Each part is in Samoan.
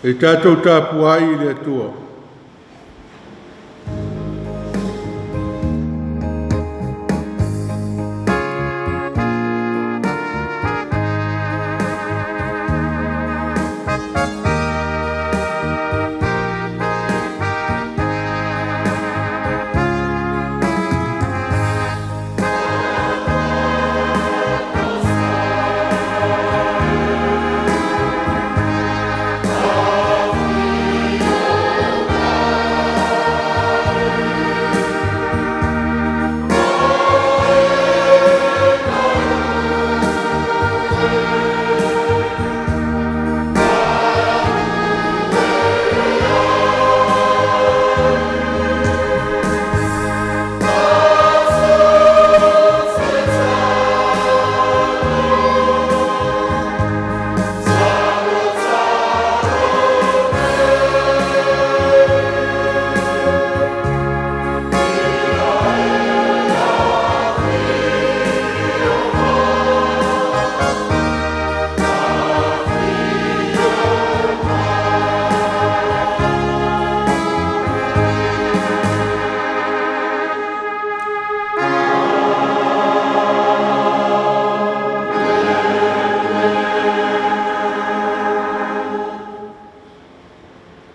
E tatou tapuai i le Atua.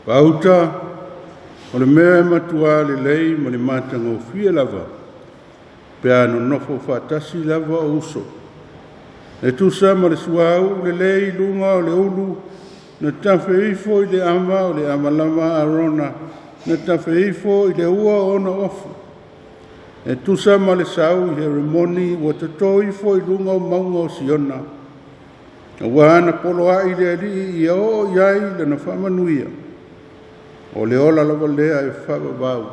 Pauta o le mea e matuā lelei ma le matagofie lava pe a nonofo faatasi lava o uso. E tusa ma le suauu lelei i luga o le ulu na tafe ifo i le ava o le avalava a Arona na tafe ifo i le ua o ona ofu. E tusa ma le sau i Heremoni ua toto ifo i luga o mauga o Siona. Auā na poloai le Alii ia oo i ai lana faamanuia. O le ola lava lea e faavavau.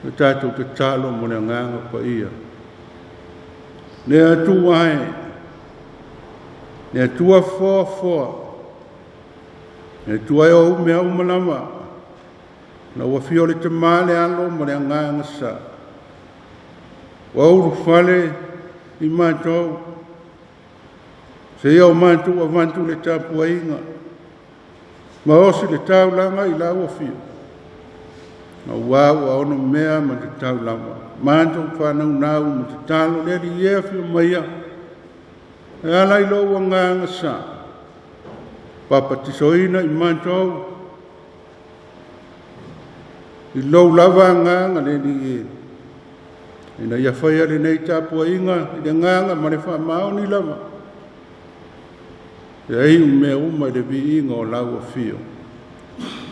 Le tatou tatalo mo le Agaga Paia. Le Atua e, le Atua foafoa, le Atua e ou mea uma lava, lau afio o le Tama, le Alo ma le Agaga Sa. Ua ulufale i matou, seia o matou avatu le tapuaiga, ma osi le taulaga i lau afio. Auā ua ono mea ma tatau lava. Matou whānaunau ma tatalo le Alii e afio maia. E ala i lou Agaga Sa. Papatisoina i matou. I lou lava Agaga le Alii e. Ina ia faia lenei tapuaiga i le agaga ma le faamaoni lava. Ia iu mea uma i le viiga o lau afio.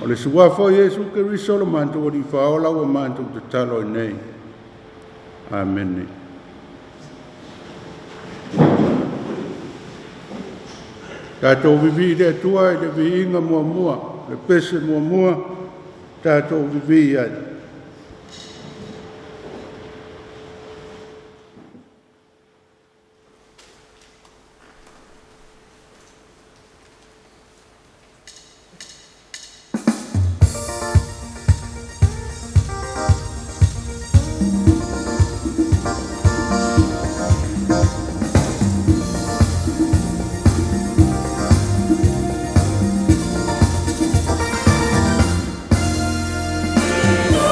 O le suafa o Iesu Keriso lo matou Alii Faaola ua matou tatalo ai nei. Amene. Tatou vivii i le Atua i le viiga muamua, le pese muamua, tatou vivii ai. Thank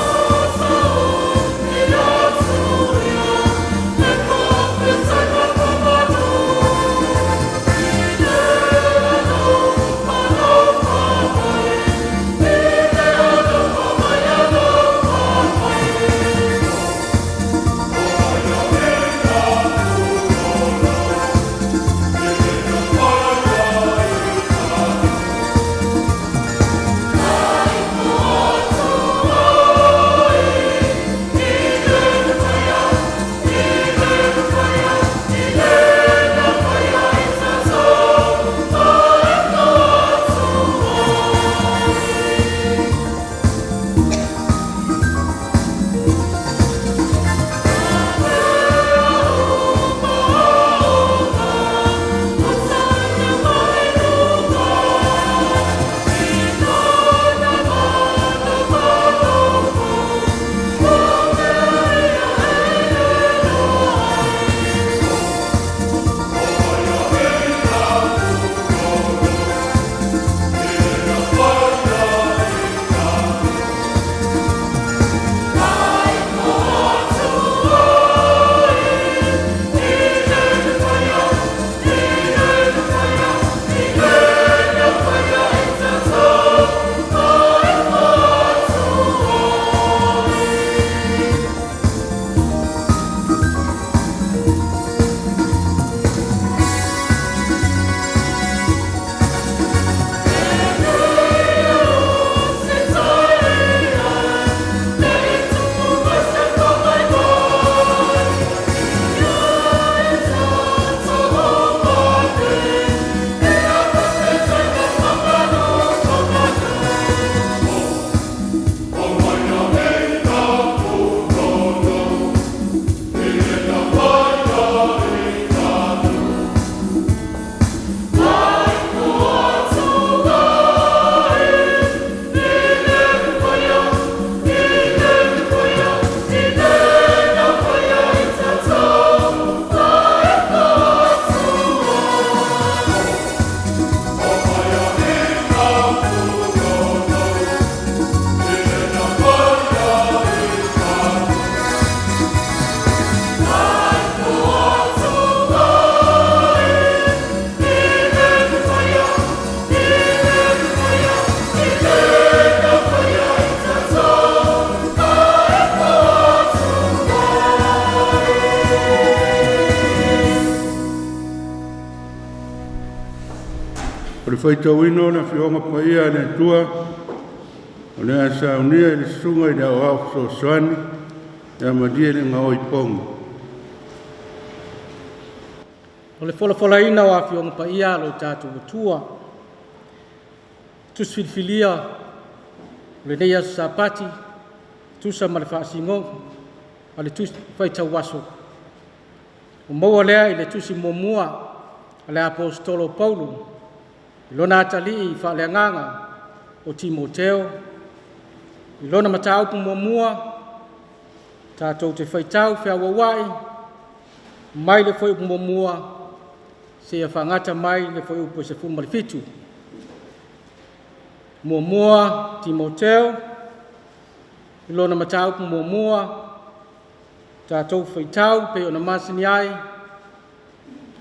faitauina o le Afioga Paia a le Atua, o le a saunia e le Susuga i le Aoao Fesoasoani ia Malielegaoi Pogi. O le folafolaina o Afioga Paia a lo tatou Atua, Tusi Filifilia o lenei aso Sapati, tusa ma le faasinoga a le Tusi Faitau Aso, ua maua lea i le Tusi muamua a le Aposetolo o Paulo i lona atalii faaleagaga o Timoteo, i lona mataupu muamua, tatou te faitau feauauai mai le fuaiupu muamua seia faagata mai le fuaiupu e 17. Muamua Timoteo, i lona mataupu muamua, tatou faitau pei ona masani ai,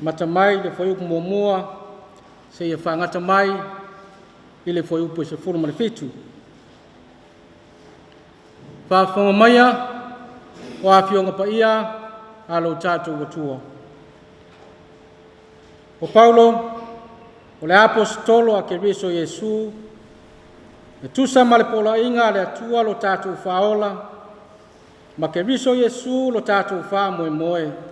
amata mai le fuaiupu muamua seia faagata mai i le fuaiupu e 17. Faafofoga maia o Afioga Paia a lo tatou Atua. O Paulo, o le Aposetolo a Keriso Iesu, e tusa ma le poloaiga a le Atua lo tatou Faaola, ma Keriso Iesu lo tatou faamoemoe.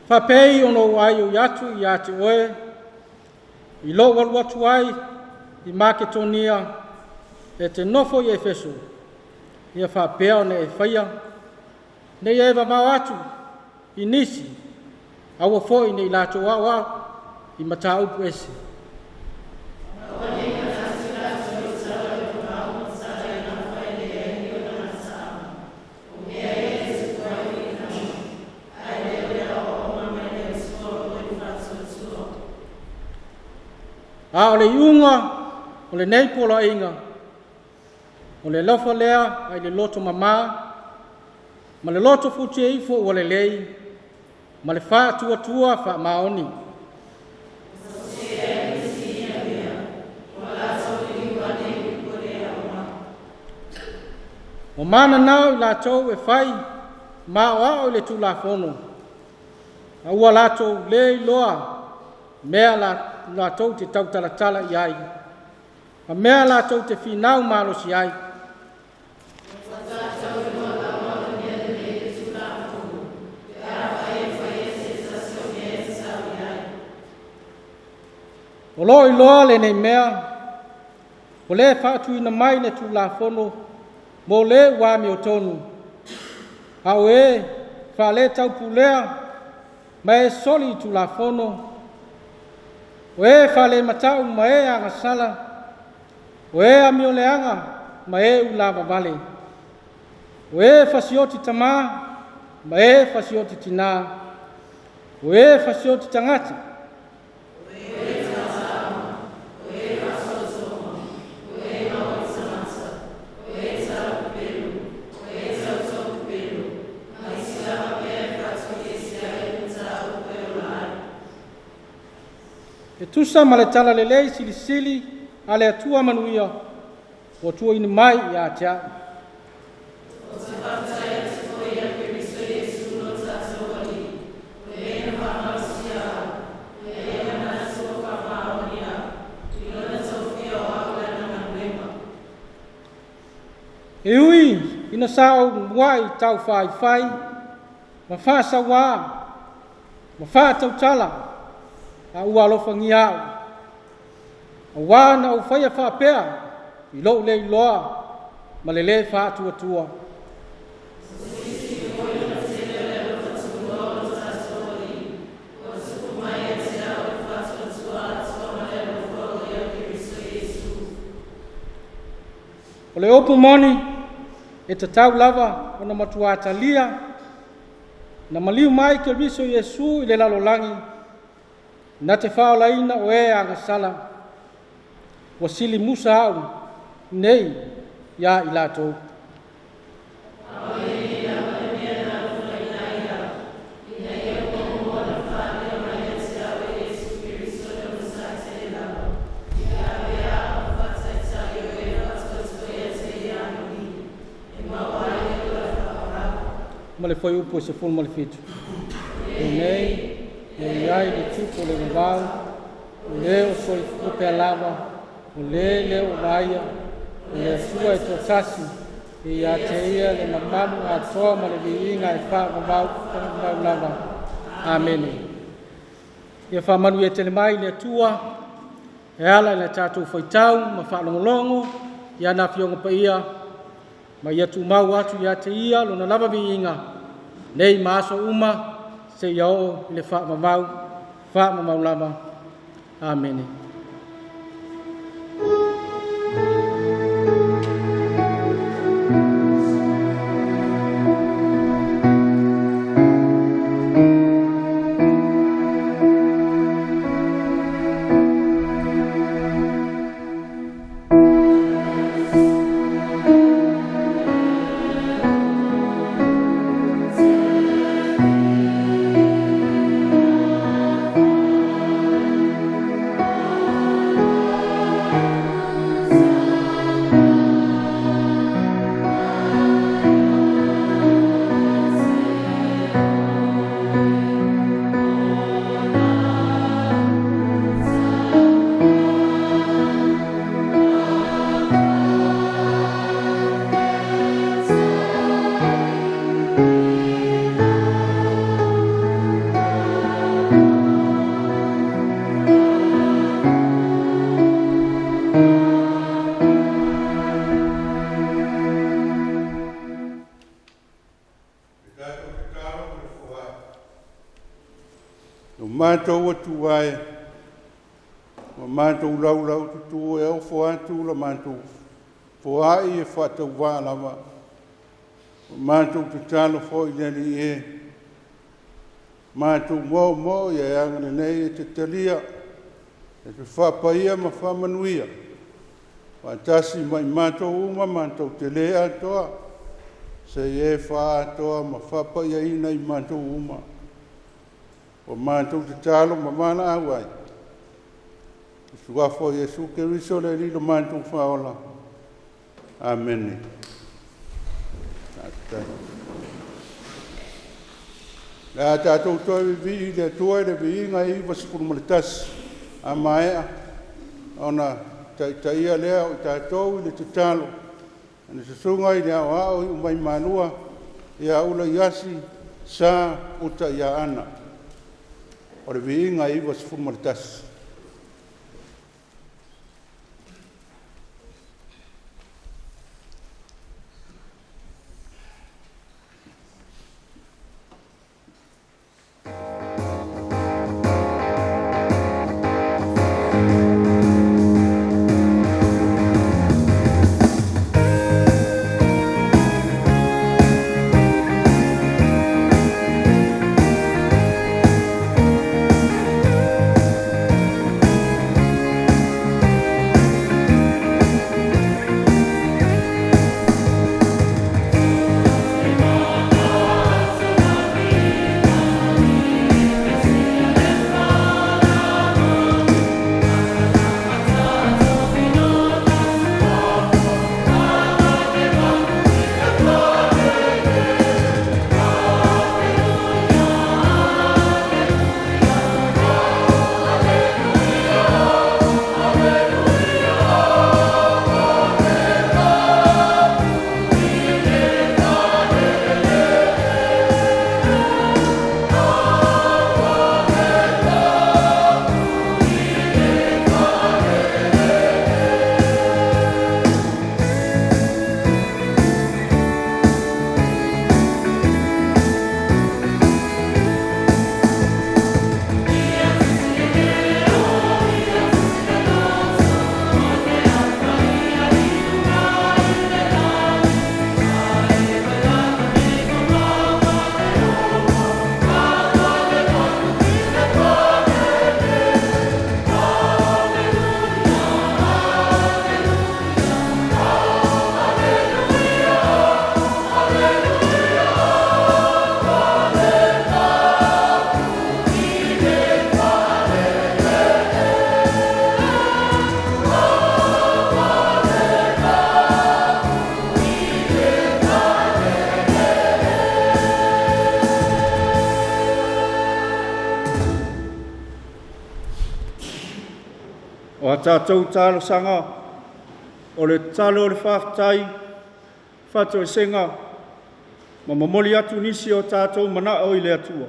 Faapei ona ou aioi atu ia te oe, i lou alu atu ai i Maketonia e te nofo i Efeso, ia faapea ona e faia, ne i e vavao atu i nisi, aua foi ne i latou aoao i mataupu ese. A o le iuga o lenei poloaiga, o le alofa lea mai le loto mamā ma le loto futia ifo ua lelei ma le faatuatua faamaoni. Ua mananao i latou e fai ma aoao i le Tulafono, a ua latou le iloa mea latou te tautalatala i ai, ma mea latou te finau malosi ai. O lo o iloa lenei mea, ua le faatuina mai le Tulafono mo le ua amiotonu, a o e faaletaupulea ma e soli Tulafono, o e faalematau ma e agasala, o e amioleaga ma e ulavavale, o e fasioti tamā ma e fasioti tinā, o e fasioti tagata, E tusa ma le talalelei silisili a le Atua manuia ua tuuina mai ia te au. E ui ina sa ou muai taufaifai ma faasauā ma faatautala, a ua alofagia au, auā na ou faia faapea i lou le iloa ma le lē faatuatua. O le upu moni, e tatau lava ona matuā talia na maliu mai Keriso Iesu i le lalolagi na te faaolaina o e agasala, ua sili musa au nei iā i latou. ma le fuaiupu e 17. Lenei, e i ai le tupu o le vavau, o le o soifua pea lava, o le le o vaaia, o le Atua e toatasi, e ia te ia le mamalu atoa ma le viiga e faavavau faavavau lava. Amene. Ia faamanuia tele mai le Atua e ala i le tatou faitau ma faalogologo i ana Afioga Paia, ma ia tumau atu ia te ia lona lava viiga nei ma aso uma seia oo i le faavavau faavavau lava. Amene. Tatou tatalo ma le foai. O matou Atua e, ua matou laulaututu e ofo atu la matou foai e faatauvaa lava. Ua matou tatalo foi i le Alii e, matou moomoo ia e agalelei e te talia, e te faapaia ma faamanuia, faatasi ma i matou uma matou te le atoa, se i e faaatoa ma faapaiaina i matou uma. Ua matou tatalo ma valaau ai, i suafa o Iesu Keriso le Alii lo matou Faaola. Amene. Faafetai. Le a tatou toe vivii i le Atua i le viiga e 91 a maea ona taitaia lea o i tatou i le tatalo e le susuga i le Aoao Iumaimalua ia Ula Iasi Sa Uta ia Ana. O le viiga e 91. tatou talosaga, o le tatalo o le faafetai, faatoesega, ma momoli atu nisi o tatou manao i le Atua.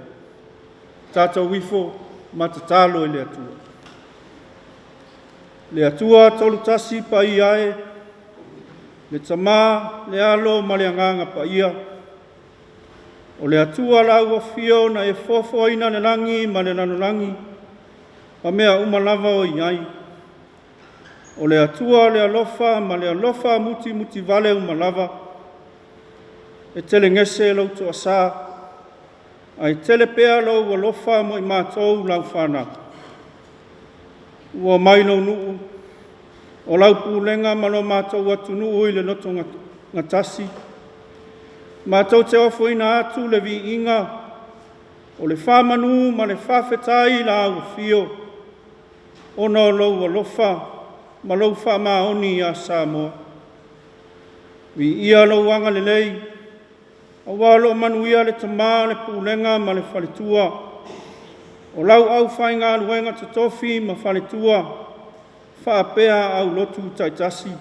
Tatou ifo ma tatalo i le Atua. Le Atua tolutasi paia e, le Tama, le Alo ma le Agaga Paia, o le Atua lau afio na e foafoaina le lagi ma le lalolagi, ma mea uma lava o i ai. O le Atua le alofa ma le alofa mutimutivale uma lava, e telegese lou toasā, ae tele pea lou alofa mo i matou lau fanau. Ua mai lou nuu, o lau pulega ma lo matou atunuu i le loto gatasi, matou te ofoina atu le viiga o le faamanu ma le faafetai i lau afio, ona o lou alofa ma lou faamaoni ia Samoa. Viia lou agalelei, aua o lo o manuia le tama o le pulega ma le faletua, o lau aufaigaluega totofi ma faletua, faapea aulotu taitasi.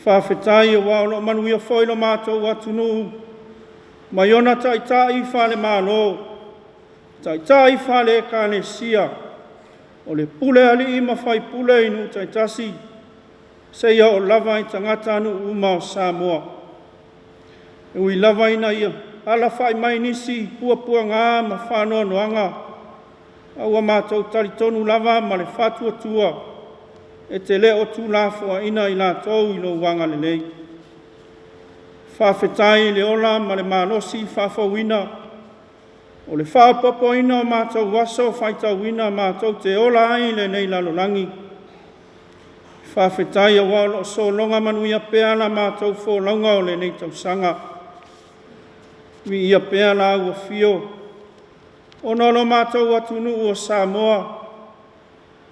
Faafetai aua o lo o manuia foi lo matou atunuu, mai ona taitai faale-Malo, taitai faale-Ekalesia, o le pule alii ma faipule i nuu taitasi, seia oo lava i tagatanuu uma o Samoa. E ui lava ina ia alafai mai nisi puapuaga ma faanoanoaga, a ua matou talitonu lava ma le faatuatua, e te le o tuulafoaiina i latou i lou agalelei. Faafetai i le ola ma le malosi faafouina, o le faaopoopoina o matou aso faitauina matou te ola ai i lenei lalolagi. Faafetai aua o lo o sologa manuia pea la matou folauga o lenei tausaga. Viia pea lau afio, ona o lo matou atunuu o Samoa,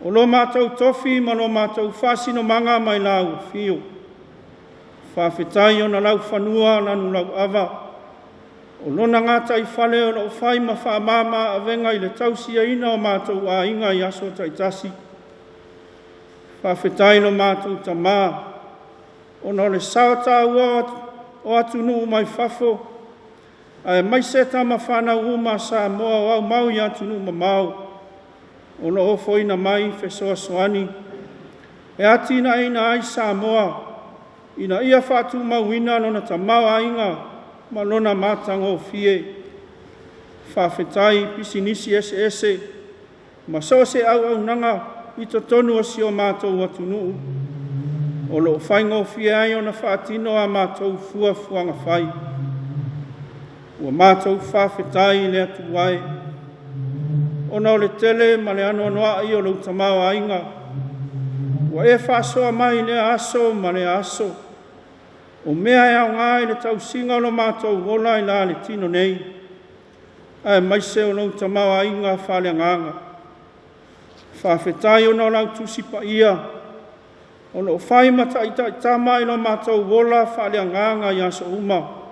o lo matou tofi ma lo matou faasinomaga mai lau afio. Faafetai ona laufanua lanulauava, o lona gataifale o lo o fai ma faamama avega i le tausiaina o matou aiga i aso taitasi. Faafetai lo matou tama, ona o le sao taua o atunuu mai fafo, aemaise tama fanau uma a Samoa o aumau i atunuu mamao, o lo o ofoina mai fesoasoani e atinaeina ai Samoa, ina ia faatumauina lona tamaoaiga ma lona matagofie. Faafetai i pisinisi eseese ma so o se auaunaga i totonu o si o matou atunuu, o lo o faigofie ai ona faatino a matou fuafuaga fai. Ua matou faafetai i le Atua e, ona o le tele ma le anoanoai o lou tamaoaiga, ua e faasoa mai i lea aso ma lea aso, o mea e aoga i le tausiga o lo matou ola i la le tino nei, aemaise o lou tamaoaiga faaleagaga. Faafetai ona o lau Tusi Paia, o lo o fai ma taitaitama i lo matou ola faaleagaga i aso uma.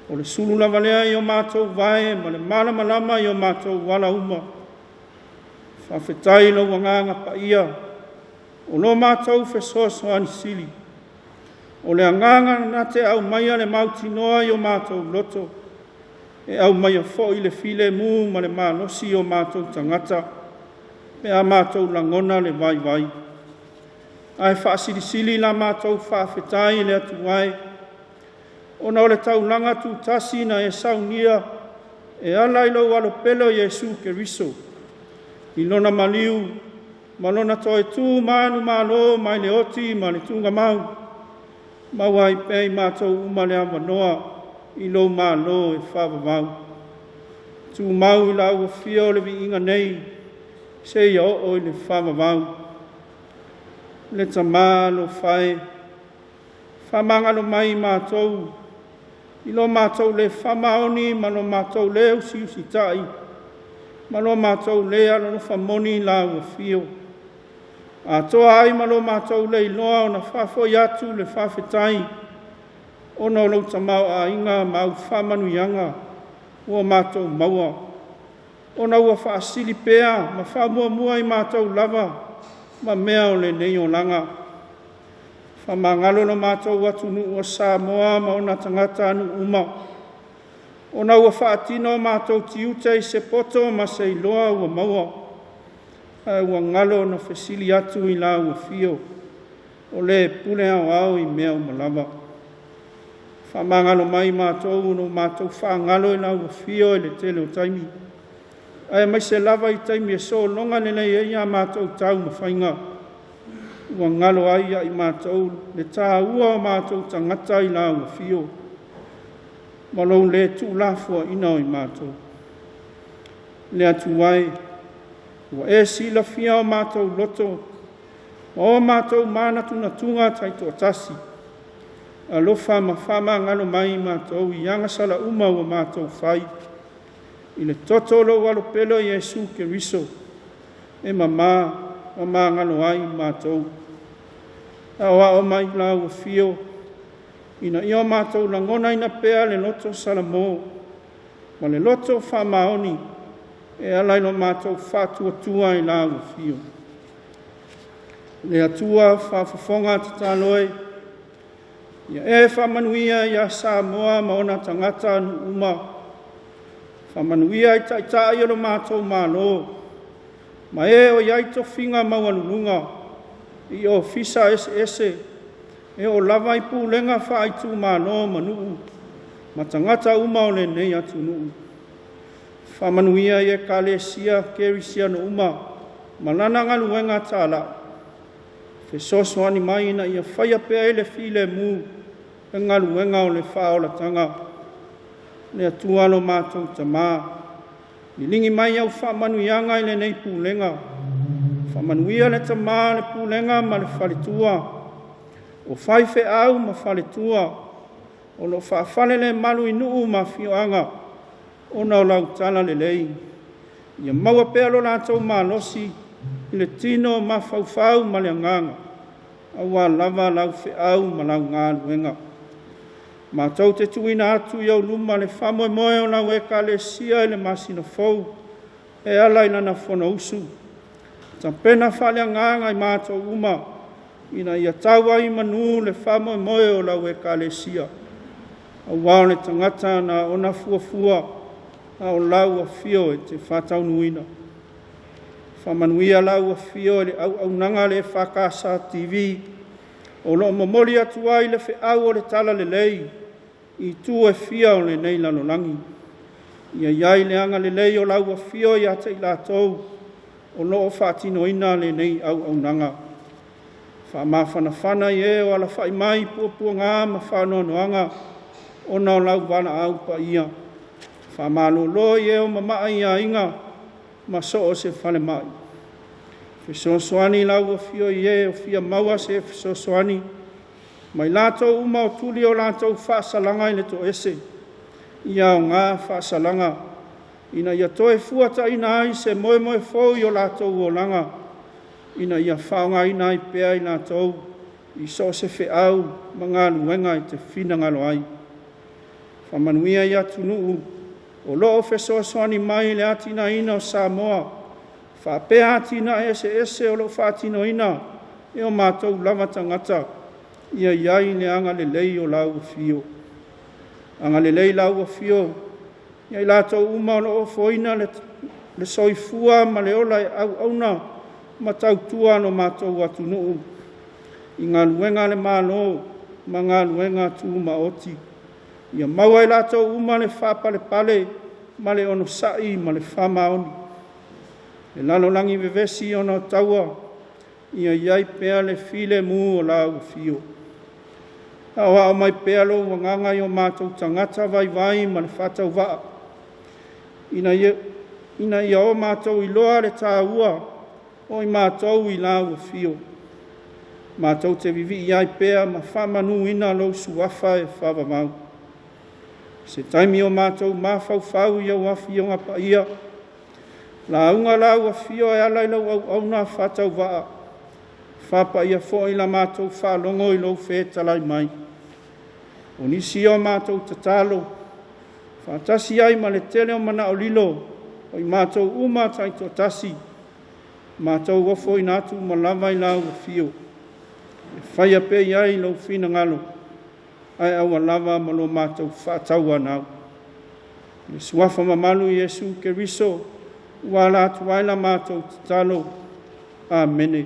O le sulu lava lea i o matou vae ma le malamalama i o matou ala uma. Faafetai i lou agaga paia, o lo matou fesoasoani sili. O le agaga na te aumaia le mautinoa i o matou loto, e aumaia foi le filemu ma le malosi i o matou tagata, pe a matou lagona le vaivai. Ae faasilisili la matou faafetai i le Atua e, ona o le taulaga tutasi na e saunia e ala i lou alopele o Iesu Keriso, i lona maliu ma lona toe tu manumalo mai le oti ma le tugamau, maua ai pea i matou uma le avanoa i lou malo e faavavau. Tumau i lau afio o le viiga nei, seia oo i le faavavau. Le Tama alofa e, faamagalo mai i matou, i lo matou le faamaoni ma lo matou le usiusitai, ma lo matou le alolofa moni i lau afio. Atoa ai ma lo matou le iloa ona faafoi atu le faafetai, ona o lou tamaoaiga ma au faamanuiaga ua matou maua, ona ua faasili pea ma faamuamua i matou lava ma mea o lenei olaga. Faamagalo lo matou atunuu o Samoa ma ona tagatanuu uma, ona ua faatino o matou tiute i se poto ma se iloa ua maua, ae ua galo ona fesili atu i lau afio, o le pule aoao i mea uma lava. Faamagalo mai matou ona ua matou faagalo i lau afio i le tele o taimi, aemaise lava i taimi e sologa lelei ai a matou taumafaiga, ua galo ai ia i matou le taua o matou tagata i lau afio, ma lou le tuulafoaiina o i matou. Le Atua e, ua e silafia o matou loto, ma o matou manatunatuga taitoatasi, alofa ma faamagalo mai matou i agasala uma ua matou fai, i le toto o lou alopelo Iesu Keriso, e mamā ma magalo ai matou. Aoao mai lau afio, ina ia o matou lagonaina pea le loto salamo ma le loto faamaoni e ala i lo matou faatuatua i lau afio. Le Atua faafofoga tatalo e, ia e faamanuia ia Samoa ma ona tagatanuu uma, faamanuia i taitai o lo matou Malo, ma e o i ai tofiga maualuluga i ofisa eseese, e oo lava i pulega faaitumalo ma nuu, ma tagata uma o lenei atunuu. Faamanuia i Ekalesia Kerisiano uma ma lana galuega tala'u, fesoasoani mai ina ia faia pea i le filemu le galuega o le faaolataga. Le Atua lo matou Tamā, liligi mai au faamanuiaga i lenei pulega, faamanuia le Tamā le pulega ma le faletua, o faifeau ma faletua, o lo o faafalelemalu i nuu ma afioaga, ona o lau talalelei. Ia maua pea lo latou malosi i le tino mafaufau ma le agaga, aua lava lau feau ma lau galuega. Matou te tuuina atu i ou luma le faamoemoe o lau Ekalesia i le masina fou e ala i lana Fonousu. Tapena faaleagaga i matou uma, ina ia tau ai i manu le faamoemoe o lau Ekalesia, aua o le tagata na ona fuafua, a o lau afio e te faataunuuina. Faamanuia lau afio i le auaunaga a le EFKS TV, o lo o momoli atu ai le feau o le talalelei i itu e fia o lenei lalolagi. Ia i ai le agalelei o lau afio ia te i latou o lo o faatinoina lenei auaunaga. Faamafanafana i e o alafai mai i puapuaga ma faanoanoaga ona o lau valaau paia. Faamalolo i e o mamaa i aiga ma so o se falemai. Fesoasoani lau afio i e o fia maua se fesoasoani, ma i latou uma o tuli o latou faasalaga i le toese, ia aoga faasalaga, ina ia toe fuataina ai se moemoe fou i o latou olaga, ina ia faaaogaina ai pea i latou i so o se feau ma galuega e te finagalo ai. Faamanuia i atunuu o lo o fesoasoani mai i le atinaeina o Samoa, faapea atinae eseese o lo o faatinoina e o matou lava tagata, ia i ai le agalelei o lau afio. Agalelei lau afio ia i latou uma o lo o ofoina le soifua ma le ola e auauna ma tautua lo matou atunuu i galuega a le Malo ma galuega tumaoti. Ia maua e latou uma le faapalepale ma le onosai ma le faamaoni. Le lalolagi vevesi ona o taua, ia i ai pea le filemu o lau afio. Aoao mai pea lou agaga i o matou tagata vaivai ma le faatauvaa, ina ia o matou iloa le taua o i matou i lau afio. Matou te vivii ai pea ma faamanuina lou suafa e faavavau. Se taimi o matou mafaufau i au afioga paia, lauga lau afio e ala i lau auauna faatauvaa, faapaia foi la matou faalogo i lou fetalai mai. O nisi o matou tatalo, faatasi ai ma le tele o manao lilo o i matou uma taitoatasi, Matou ofoina atu uma lava i lau afio, e faia pea i ai lou finagalo, ae aua lava ma lo matou faatauanau. I le suafa mamalu Iesu Keriso, ua ala atu ai la matou tatalo. Amene.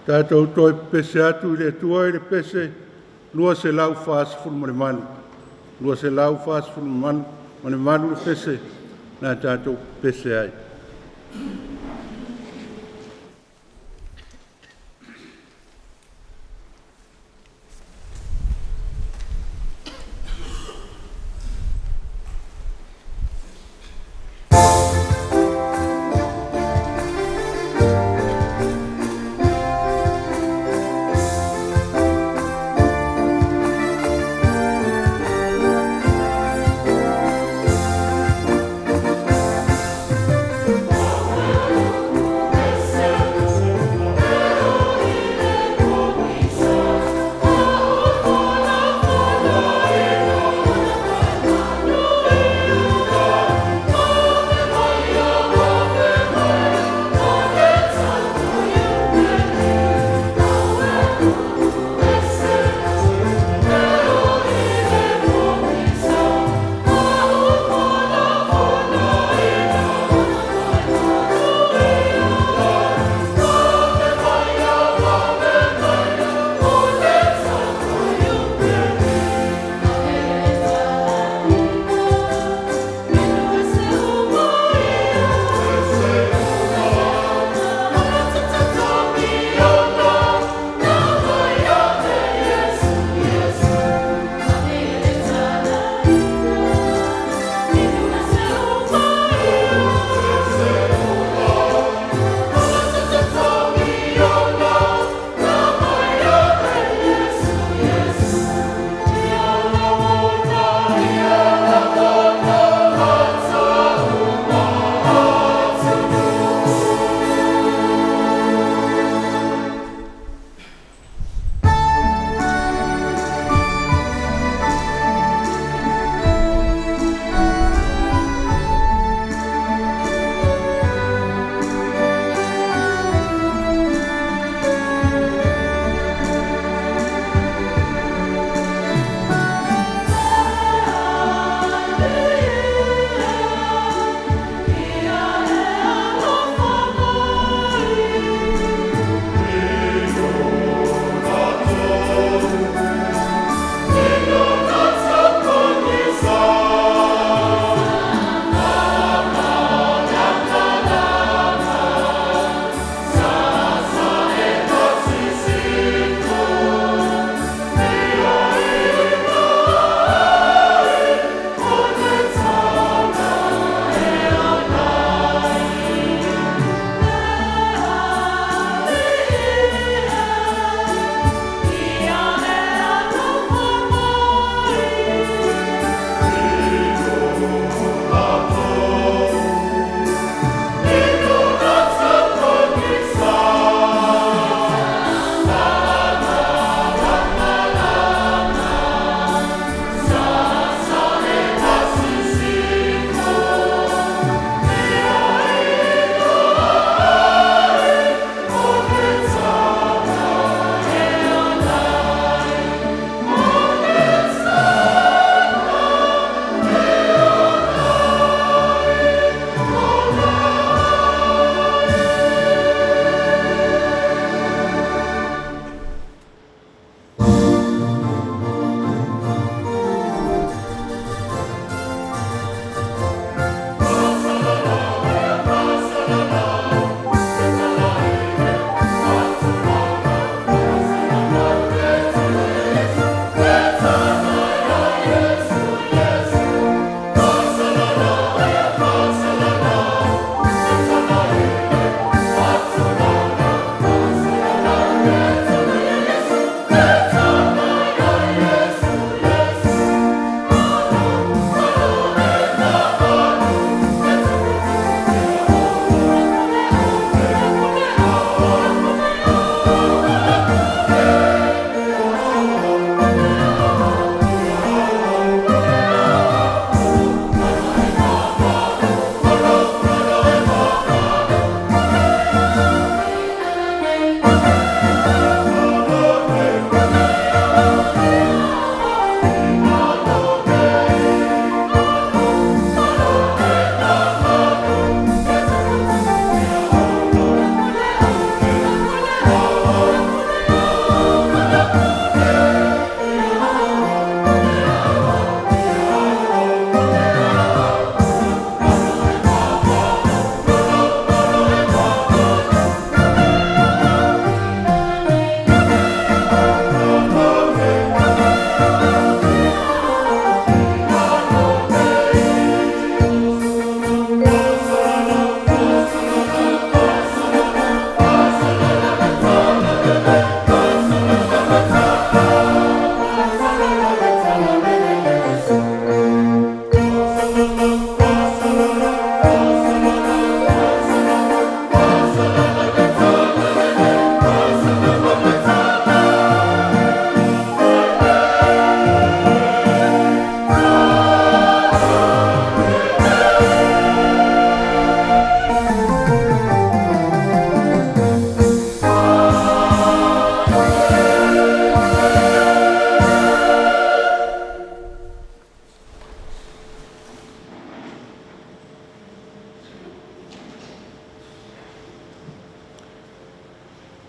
Tatou toe pepese atu i le Atua i le pese 248. 248 le pese na tatou pepese ai.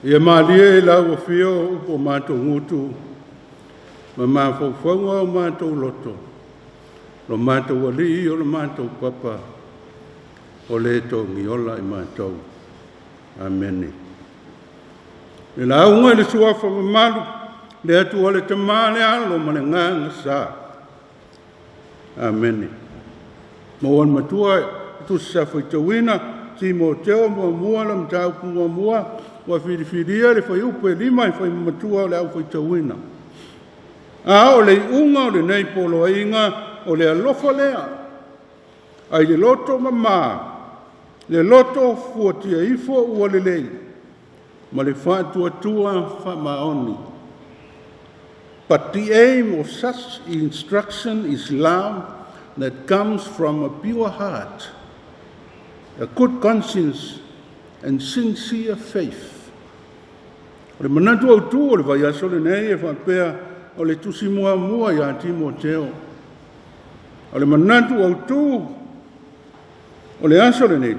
Ia malie i lau afio upu o matou gutu ma mafaufauga o matou loto, lo matou alii o lo matou papa, o le togiola i matou. Amene. Le lauga i le suafa mamalu, le Atua le Tama, le Alo ma le Agaga Sa. Amene. Maua le matua e tusi sa faitauina, Timoteo muamua le mataupu muamua, ua filifilia le fuaiupu e 5 e faimamatua o le aufaitauina. A o le iuga o lenei poloaiga o le alofa lea, ai le loto mamā, le loto fuatia ifo ua lelei, ma le faatuatua faamaoni. But the aim of such instruction is love that comes from a pure heart, a good conscience, and sincere faith. O le manatu autū o le vaiaso lenei e faapea o le tusi muamua iā Timoteo. O le manatu autū o le aso lenei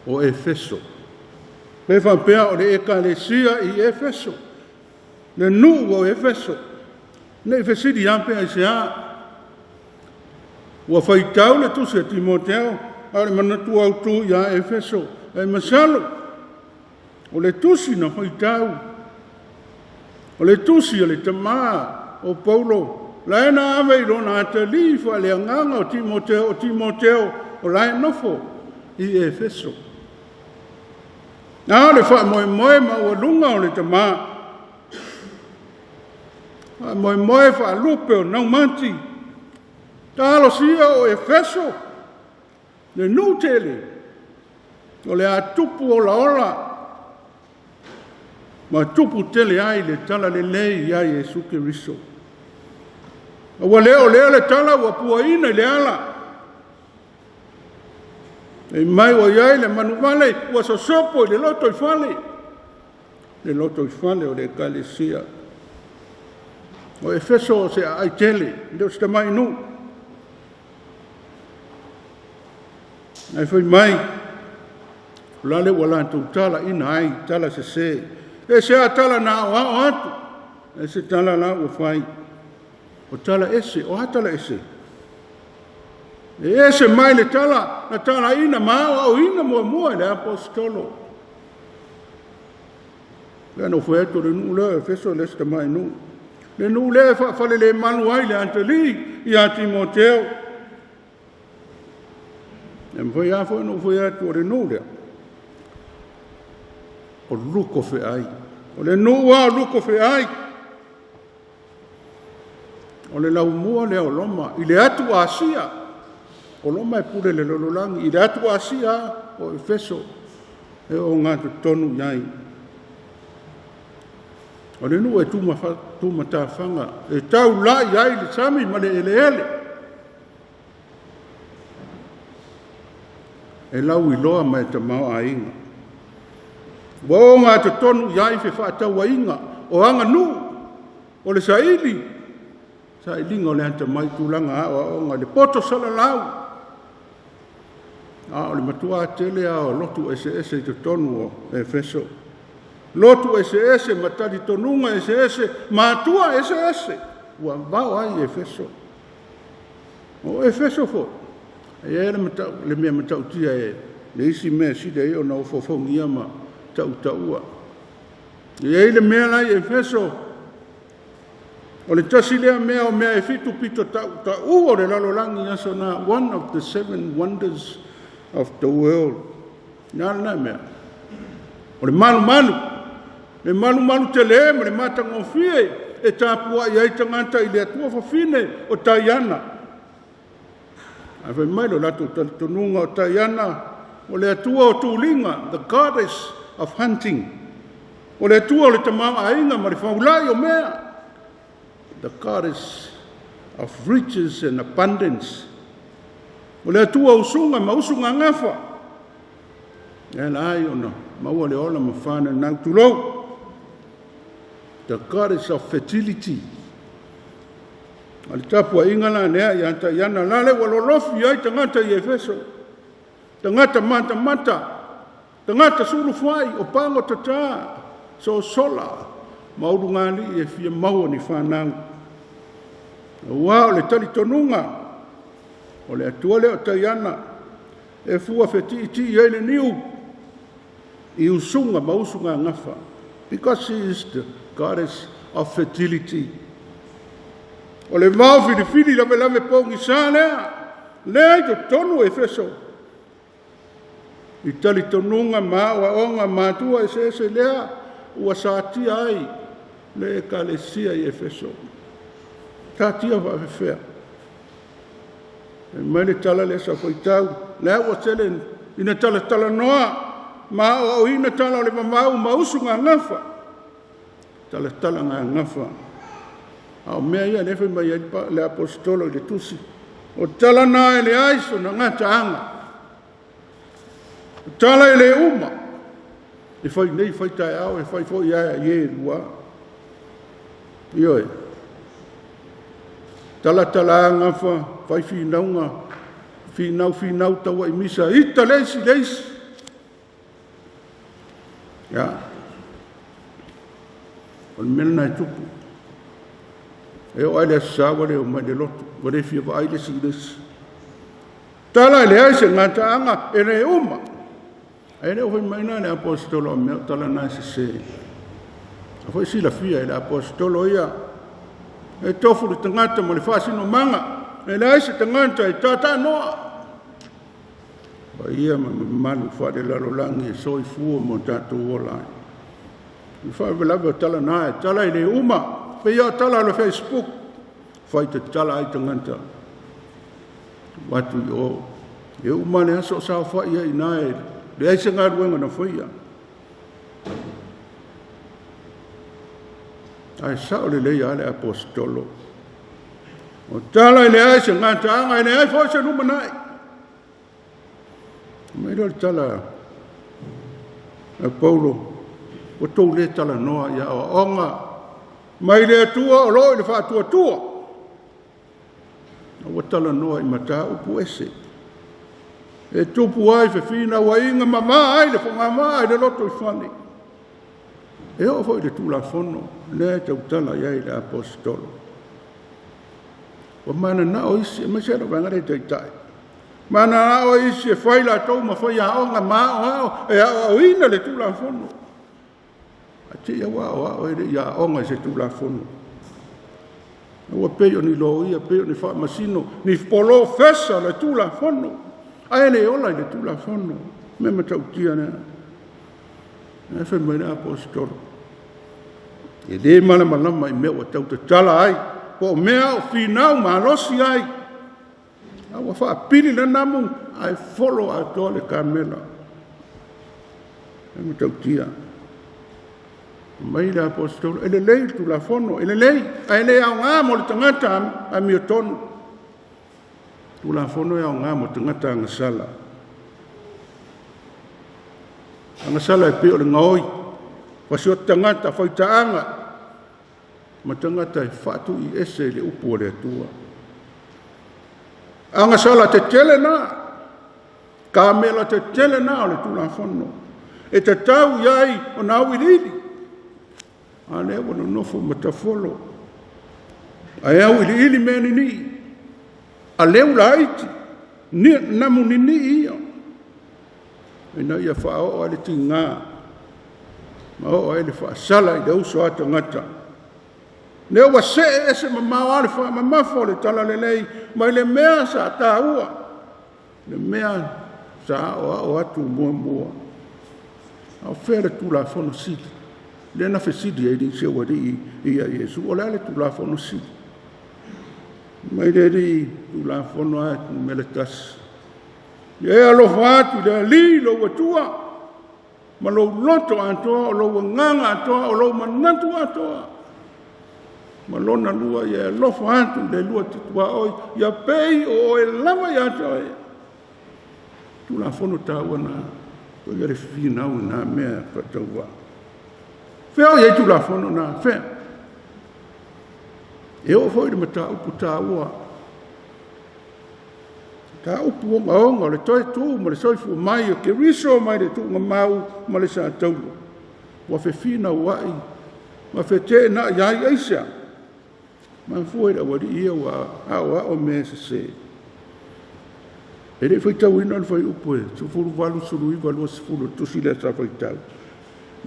o Efeso. Pe faapea o le ekalesia i Efeso, le nuu o Efeso. Nei fesili lava pe aisea. Ua faitau le tusi a Timoteo, a o le manatu autū iā Efeso. E masalo, o le tusi na faitau, o le tusi a le tamā o Paulo, la e na ave i lona atalii faaleagaga o Timoteo, o Timoteo o la e nofo i Efeso. A o le faamoemoe maualuga o le tamā, faamoemoe faalupe o naumati, talosia o Efeso, le nuu tele, o le a tupu olaola ma tupu tele ai le talalelei ia Iesu Keriso. Ua le o lea le tala ua puaina i le ala. E mai ua i ai le manuvale ua sosopo i le lotoifale, le lotoifale o le ekalesia. O Efeso o se aai tele, e le o se tamai nuu. Ae fai mai, o la le ua latou talaina ai tala sesē. E se a tala na aoao atu, e se tala la ua fai. O tala ese, o a tala ese? E ese mai le tala na talaina ma aoaoina muamua e le aposetolo. Lea na ou fai atu o le nuu lea o Efeso le se tamai nuu. Le nuu lea e faafalelemalu ai le atalii ia Timoteo. E mafai lava foi ona ou fai atu o le nuu lea, o luko feai. O le nuu lava o luko feai. O le laumua lea o Roma i le atu Asia. O Roma e pule le lalolagi i le atu Asia o Efeso e ogatotonu i ai. O le nuu e tumatafaga, e taulai ai le sami ma le eleele. E lauiloa ma e tamaoaiga. Ua ogatotonu i ai fefaatauaiga o aganuu, o le saili, sailiga o le atamai, tulaga aoaoga, le poto salalau. A o le matua tele lava o lotu eseese i totonu o Efeso. Lotu eseese ma talitonuga eseese, ma atua eseese, ua vao ai Efeso. O Efeso foi, e i ai le mea matautia e le isi mea e sili ai ona ofoofogia ma tautaua. E i ai le mea la i Efeso, o le tasi lea mea o mea e fitu pito tautaua o le lalolagi aso na, one of the seven wonders of the world. Na lena mea. O le malumalu, le malumalu tele ma le matagofie e tapuai ai tagata i le Atua fafine o Taiana. Ae fai mai lo latou talitonuga o Taiana o le Atua o tuliga, the goddess of hunting. O le Atua o le tamaoaiga ma le faulai o mea, the goddess of riches and abundance. O le Atua o usuga ma usugagafa. E ala ai ona maua le ola ma whananau tulou. The goddess of fertility. A le tapuaiga la lea ia Taiana, la le ua lolofi ai tagata i Efeso. Tagata matamata. Tagata sulufai o pagotatā, sosola ma ulugalii e fia maua ni fanau. Aua o le talitonuga o le Atua lea o Taiana e fua fetiitii ai le niu i usuga ma usugagafa, because she is the goddess of fertility. O le vao filifili lavelave pogisa lea, lea i totonu o Efeso, i talitonuga ma aoaoga matua eseese lea ua satia ai le Ekalesia i Efeso. Satia faafefea. Fai mai le tala lea sa faitau, lea ua tele ina talatalanoa ma aoaoina tala o le vavau ma usugagafa, talatalagagafa. A o mea ia lea fai mai ai le aposetolo i le tusi, o tala na e leai sona gataaga, o tala e le uma, e fai nei fai taeao, e fai foi ae i e lua. Ioe. Talatalagafa, fai finauga, finau finau tauaimisa, ita le isi le isi. Ia. O le mea lena e tupu. E oo lava i le Aso Sa ua le omai i le lotu, ua le fia vaai le isi i le isi. Tala e leai se gataaga, e le uma. Ae le o fai mai na le aposetolo o mea o tala na e sese. A foi silafia e le aposetolo ia, e tofu le tagata ma le faasinomaga, e leai se tagata e tātānoa. Paia ma mamalu faalelalolagi e soifua mo tatou ola ai. O le faalavelave o tala na, e tala e le uma, pei o tala o le Facebook, fai tatala ai tagata. Tuu atu i o. E uma le aso o saofai ai i ina e leai se galuega na faia. Ae sao lelei lava le aposetolo. O tala e leai se gataaga, e leai foi se lumanai. Mai lea o le tala a Paulo, ua tou le talanoa i aoaoga mai le Atua o lo o i le faatuatua. A ua talanoa i mataupu ese e tupu ai fefinauaiga ma ma ai le fogavaa i le lotoifale. E oo foi i le Tulafono lea e tautala i ai le aposetolo. Ua mananao isi, aemaise lou vaega lea i taitai, mananao isi e fai latou ma faiaoga ma aoao e aoaoina le Tulafono. Ae te i ua aoao e le i aoga i se Tulafono. Ua pei o ni loia, pei o ni faamasino, ni polofesa o le Tulafono, ae le ola i le Tulafono. Mea matautia lea. Ae fai mai le aposetolo, e le malamalama i mea ua tau tatala ai, po o mea o finau malosi ai, a ua faapili lana amu ae folo atoa le kamela. E matautia. Mai le aposetolo, e lelei le Tulafono, e lelei, ae le aoga mo le tagata amiotonu. Tulafono e aoga mo tagata agasala. Agasala e pei o le gaoi, fasioti tagata, faitaaga, ma tagata e faatui ese i le upu a le Atua. Agasala tetele na, kamela tetele na o le Tulafono, e tatau i ai ona auiliili, a lea ua nonofo ma tafolo, ae auiliili mea ninii, a leu laiti, namu ninii ia, ina ia faaoo ai le tiga ma oo ai le faasala i le uso a tagata. Lea ua see ese mamao lava le faamamafa o le talalelei mai le mea sa taua, le mea sa aoao atu muamua. A o fea le Tulafono sili? Lea na fesili ai nisi o alii ia Iesu, o le a le Tulafono sili? Mai le alii Tulafono lava e numera tasi. Ia e alofa atu i le Alii lou Atua ma lou loto atoa, o lou agaga atoa, o lou manatu atoa. Ma lona lua, ia e alofa atu i le lua tuaoi, ia pei o oe lava ia te oe. Tulafono taua na, o ia le finau i nā mea faatauvaa. Fea o i ai Tulafono na, fea? E oo foi i le mataupu taua. Mataupu ogaoga o le toe tu ma le soifua mai o Keriso mai le tuugamau ma le satauro, ua fefinauai ma feteenai ai. Aisea? Mafua i le aualii ia ua aoao mea sese. E le i faitauina le fuaiupu e 18, 19, 20 o le tusi lea sa faitau,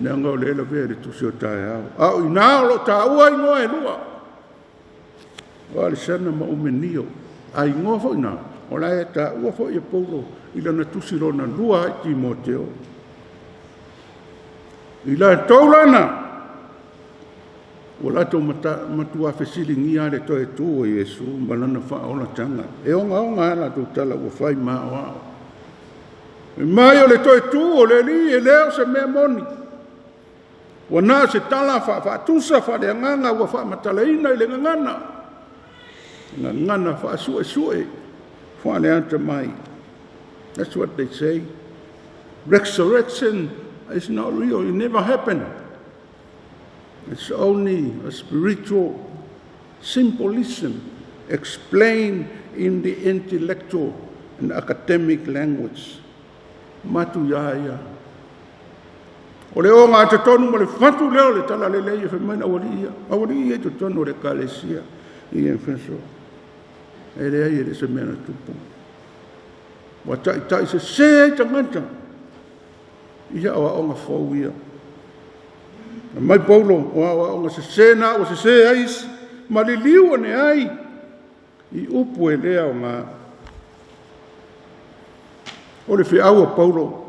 leaga o lea e lavea i le tusi o taeao. A o i ina o lo o taua igoa e lua, o Alesana ma Umenio, a igoa foi na, o la e taua foi e Paulo i lana tusi lona lua ai Timoteo. I latou lana, ua latou matua fesiligia le toe tu o Iesu ma lana faaolataga. E ogaoga a latou tala ua fai ma aoao. E mai o le toe tu o le Alii e le o se mea moni. Ua na o se tala faafaatusa faaleagaga ua faamatalaina i le gagana. Gagana faasuesue faaleatamai. That's what they say. Resurrection is not real. It never happened. It's only a spiritual symbolism explained in the intellectual and academic language. Matu ia ia. O le o ngā totonu ma le fatu leo le tala lelei e whemaina awali ia. Awali ia i totonu o le Ekalesia i Efeso. E leai e le se mea na tupu. Ua taitai sesē ai tagata i aoaoga fou ia. Na mai Paulo o aoaoga sesē na ua sesē ai isi, ma liliu ane ai i upu e le aoga. O le feau a Paulo,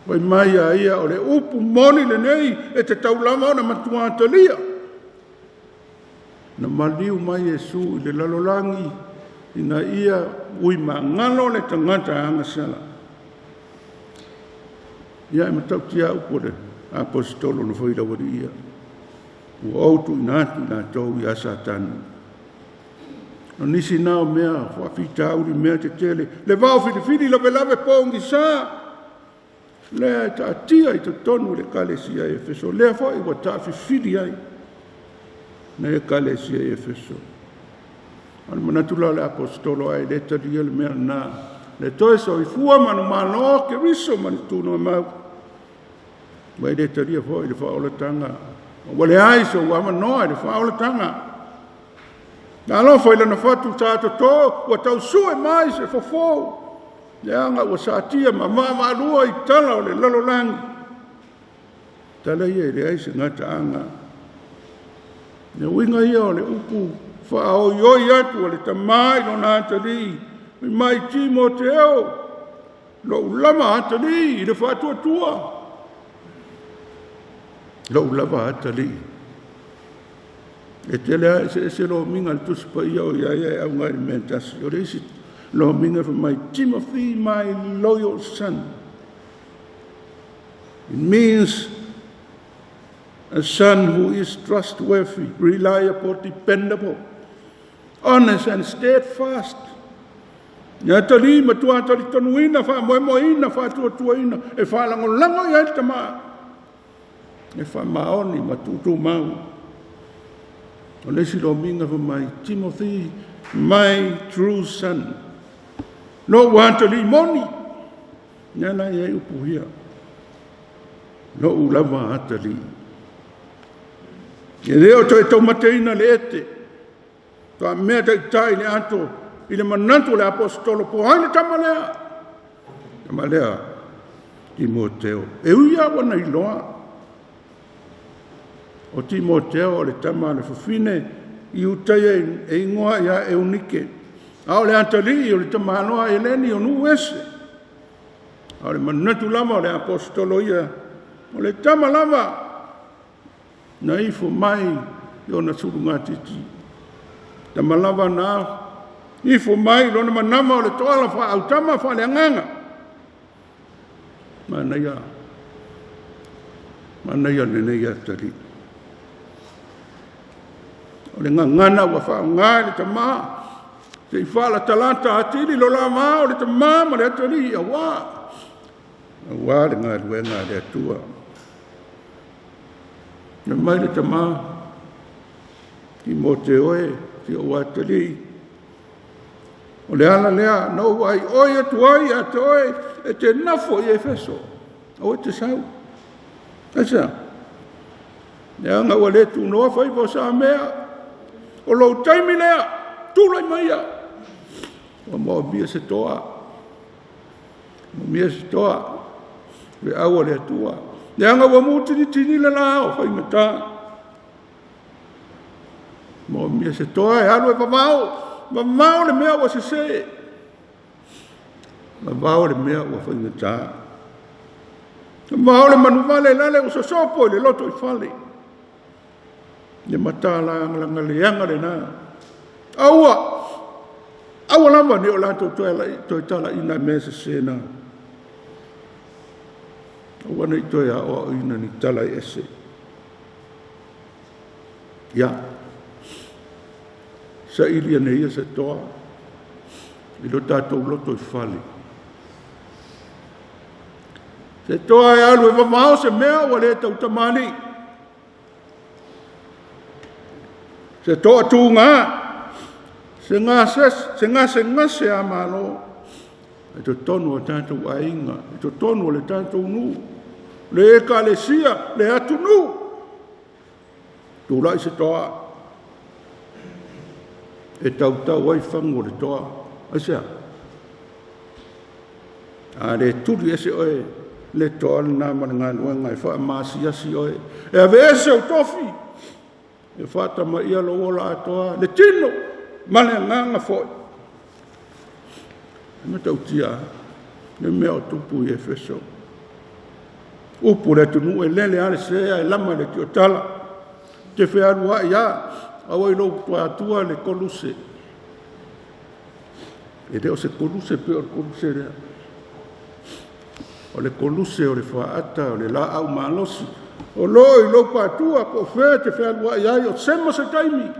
fai mai a ia o le upu moni lenei e tatau lava ona matua talia. Na maliu mai Iesu i le lalolagi ina ia ui magalo le tagata agasala. Ia e matautia upu o le aposetolo na fai i le aualii ia. Ua ou tuuina atu i latou ia Satani. O nisi na o mea faafitauli mea tetele, le vao filifili lavelave pogisa, lea e taatia i totonu o le Ekalesia i Efeso, lea foi ua taafifili ai na Ekalesia i Efeso. O le manatu la o le aposetolo ai le talia le mea lena, le toe soifua manumalo Keriso ma le tūnoa ma e le talia foi le faaolataga. Ua leai sou avanoa i le faaolataga. Na alofa i lana fatu sa toto, ua tausue mai se fofo, leaga ua satia ma vaavaalua i tala o le lalolagi. Tala ia e leai se gataaga. Le uiga ia o le upu faaoioi atu o le tamā i lona atalii, fai mai Timoteo, lou lava atalii i le faatuatua. Lou lava atalii. E tele lava eseese lomiga a le Tusi Paia o ia e auga i le mea tasi. O le isi lomiga fai mai, Timothy, my loyal son. It means a son who is trustworthy, reliable, dependable, honest and steadfast. Ia atalii matua talitonuina, faamoemoeina, faatuatuaina, e faalagolago i ai le tamā. E faamaoni ma tuutumau. O le isi lomiga fai mai, Timothy, my true son. Lou atalii moni. Ia la i ai upu ia. Lou lava atalii. E le o toe taumateina le ete. Faamea taitai le ato i le manatu o le aposetolo po ai le tama lea. Tama lea, Timoteo. E ui lava ua na iloa. O Timoteo o le tama a le fafine i Iutaia e igoa ia Eunike. A o le atalii o le tamaloa Eleni o nuu ese. A o le manatu lava o le aposetolo ia, o le tama lava na ifo mai i ona sulugatiti. Tama lava na ifo mai lona manava o le toala faaautama faaleagaga. Manaia, manaia lenei atalii. O le gagana ua faaaoga i le tamā, se i faalatalata atili lo la va o le tamā ma le atalii, auā le galuega a le Atua. Na mai le tamā, Timoteo e, si ou atalii. O le ala lea na ou aioi atu ai ia te oe e te nofo i Efeso, aua e te sau. Aisea? Leaga ua le tunoa faiva o Samea. O lou taimi lea, tulai maia. Ua moomia se toa. Moomia se toa. Feau a le Atua. Leaga ua mutinitini le la o faigata. Moomia se toa e alu e vavao. Vavao le mea ua sese. Vavao le mea ua faigata. Vavao le manuvale lale ua sosopo i le loto i fale. Le matalagalaga leaga lena. Aua! Aua lava ne o latou toe talaina i mea sese na. Aua ne i toe aoaoina ni tala e ese. Ia, saili ane ia se toa i lo tatou loto i fale. Se toa e alu e vavao se mea ua le tautamalii. Se toa tuga, se gasegase a Malo i totonu o tatou aiga, i totonu o le tatou nuu, le ekalesia, le atunuu. Tulai se toa e tautau ai fagu o le toa. Aisea? A le tuli ese oe le toa lena ma le galuega e faamaasiasi oe, e aveese ou tofi, e faatamaia lou ola atoa, le tino ma le agaga foi. E matautia le mea o tupu i Efeso. Upu le atunuu e lele lava le se ae lama i le tiotala. Te fealuai lava, aua i lou atua le koluse. E le o se koluse pei o le koluse lea. O le koluse o le faata o le laau malosi. O lo i lou patua po o fea e te fealuai ai o sema se taimi.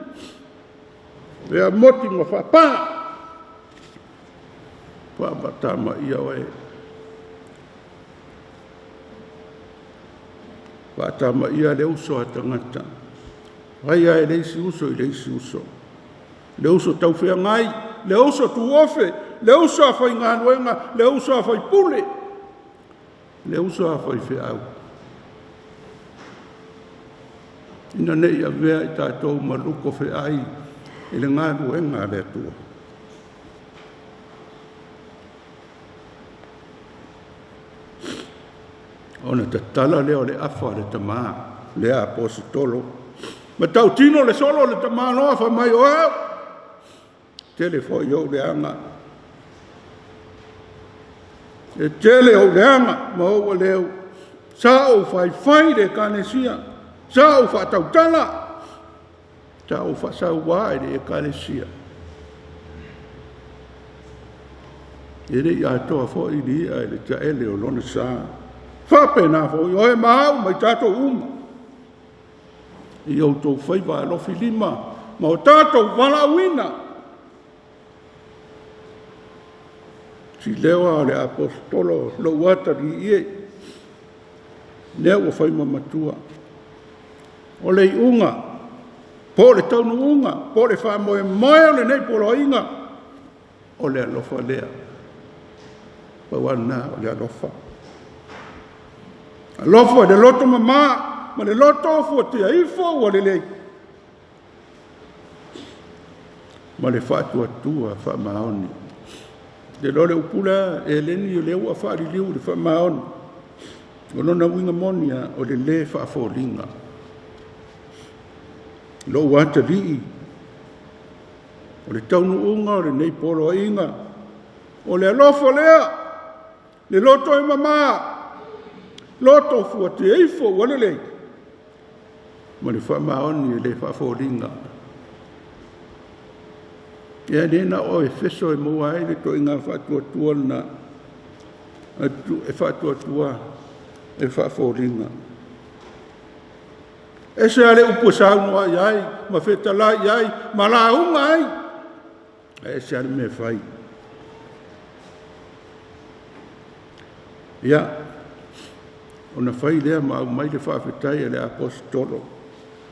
Pea moti ma faapā. Faamatamaia oe. Faatamaia le uso a tagata. Fai a e le isi uso i le isi uso. Le uso taufeagai, le uso tuofe, le uso a faigaluega, le uso a faipule, le uso a faifeau. Ina ne i avea i tatou ma luko feai i le galuega a le Atua. Ona tatala lea o le afa o le tamā, le aposetolo. Ma tautino le solo o le tamāloa fai mai o au. Tele foi ou leaga. E tele ou leaga ma ou aleu. Sa ou faifai le ekalesia. Sa ou faatautala. Sa ou faasauā i le ekalesia. E le i atoa foi le i'a i le taele o lona sa. Faapena foi oe ma au ma i tatou uma. I outou faiva alofi lima ma o tatou valaauina. Sileoa o le aposetolo lou atalii e, lea ua fai ma matua. O le iuga, po o le taunuuga, po o le faamoemoe o lenei poloaiga, o le alofa lea. Pau lava lena o le alofa. Alofa i le loto mamā ma le loto fuatia ifo ua lelei. Ma le faatuatua faamaoni. Te loa le upu lea, Eleni o lea ua faaliliu i le faamaoni. O lona uiga moni lava, o le lē faafoliga. Lou atalii, o le taunuuga o lenei poloaiga, o le alofa lea, le loto e mamā, loto fuatia ifo ua lelei, ma le faamaoni e le faafoliga. Ia le na o Efeso e maua ai le toaiga faatuatua lena, e faatuatua e faafoliga. Ese lava le upu e saunoa i ai, ma fetalai i ai, ma lauga ai, ae ese lava le mea e fai. Ia, ona fai lea ma aumai le faafetai a le aposetolo.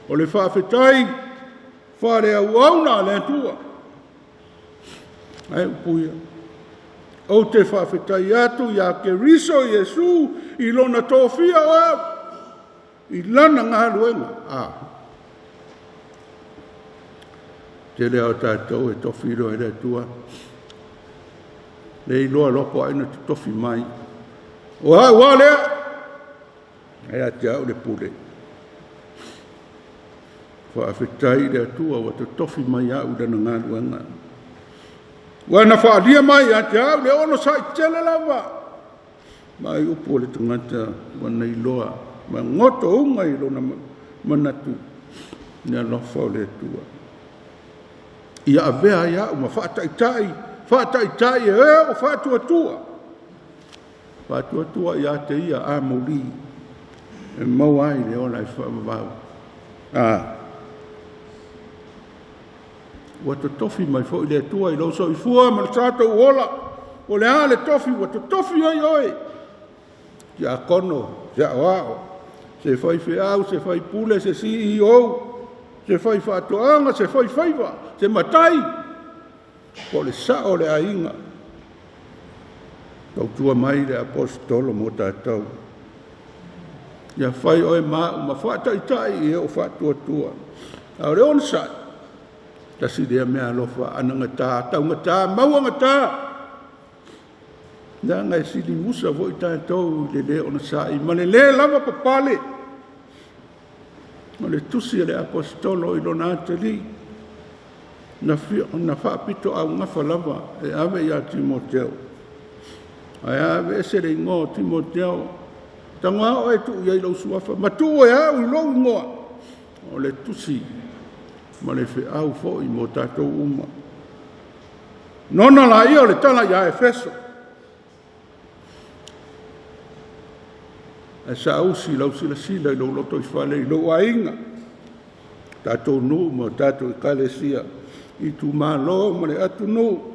O le faafetai faaleauauna a le Atua. Ae upu ia. Ou te faafetai atu ia Keriso Iesu i lona tofia o au i lana galuega. A. Tele o tatou e tofi loa e le Atua. Le iloa loa po o ai na totofi mai. O au a lea. E ia te au le pule. Faafetai i le Atua ua totofi mai au i lana galuega. Ua na faaalia mai ia te au le onosai tele lava. Ma ai upu o le tagata ua na iloa ma goto uga i lona manatu le alofa o le Atua. Ia avea ai au ma faataitai, faataitai e e o faatuatua. Faatuatua ia te ia amuli e maua ai le ola e faavavau. A. Ua totofi mai foi le Atua i lou soifua ma le tatou ola. O le a le tofi ua totofi ai oe? Tiakono, se aoao, se faifeau, se faipule, se CEO, se faifaatoaga, se faifaiva, se matai, po o le sao o le aiga. Tautua mai le aposetolo mo tatou. Ia fai oe ma au ma faataitai i e o faatuatua. A o le onosai, tasi lea mea alofa anagata, taugata, mauagata. Leaga e sili musa foi tatou i le lē onosai ma le lē lava papale. O le tusi a le aposetolo i lona atalii, na faapito augafa lava e ave ia Timoteo. Ae a aveese le igoa o Timoteo, tago oe tuu i ai lou suafa, ma tuu e au i lou igoa. O le tusi ma le feau foi mo tatou uma. Nona la ia o le tala ia Efeso. Ae saausi lau silasila i lou lotoifale, i lou aiga, tatou nuu ma tatou ekalesia, itumalo ma le atunuu.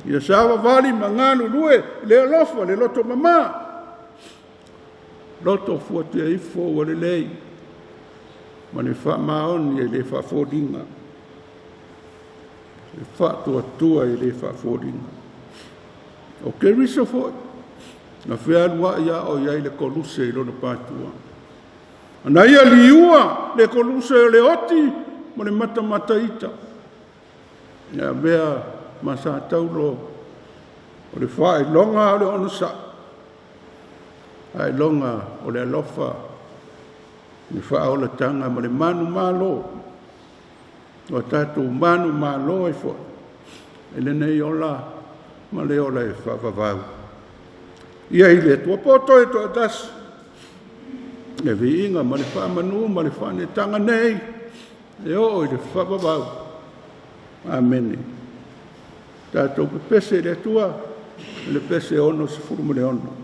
Ia savavali ma galulue le alofa, le loto mama, loto fuatia ifo ua lelei, ma le faamaoni e le faafoliga, le faatuatua e le faafoliga. O Keriso foi, na fealuai a o i ai le koluse i lona patua. Na ia liua le koluse o le oti ma le matamataita. Ia avea ma sa taulo o le faailoga o le onosai, faailoga o le alofa, le faaolataga ma le manumalo, o tatou manumalo ai foi i lenei ola ma le ola e faavavau. Ia i le Atua poto e toatasi, le viiga ma le faamanu ma le faanetaga nei, e oo i le faavavau. Amene. Tatou pepese i le Atua, le pese 66.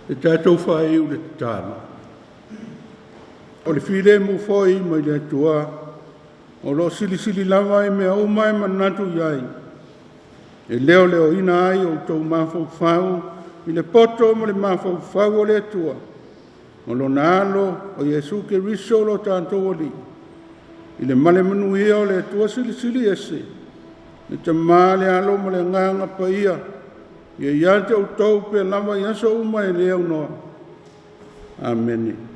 E tatou faaiu le tatalo. O le filemu foi mai le Atua, o lo o silisili lava i mea uma e manatu i ai, e leoleoina ai outou mafaufau i le poto ma le mafaufau o le Atua, ma lona alo o Iesu Keriso lo tatou Alii, i le male manuia o le Atua silisili ese, le Tama le Alo ma le Agaga Paia, ia ia te outou pea lava i aso uma e le aunoa. Amene.